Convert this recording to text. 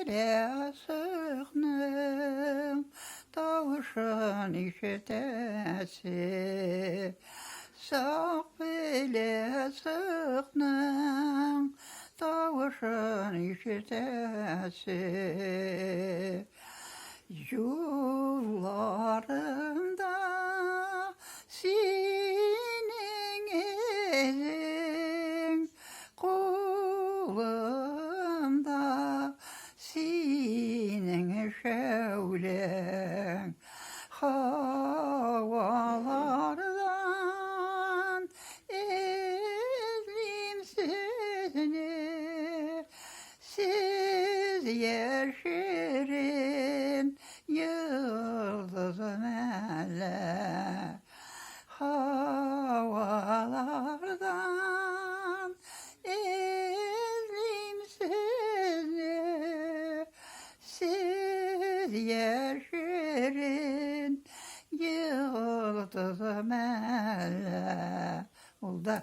белә сыкның тавышын ишетәсе. Сак белә сыкның тавышын ишетәсе. Юлларында синең эзең, кулымда синең шәүләң. Һавалардан эзлим сезне, Сез яшерен йолдызым әллә? Һавалардан эзлим сезне, Сез яшерен йолдызым әллә? Ул да.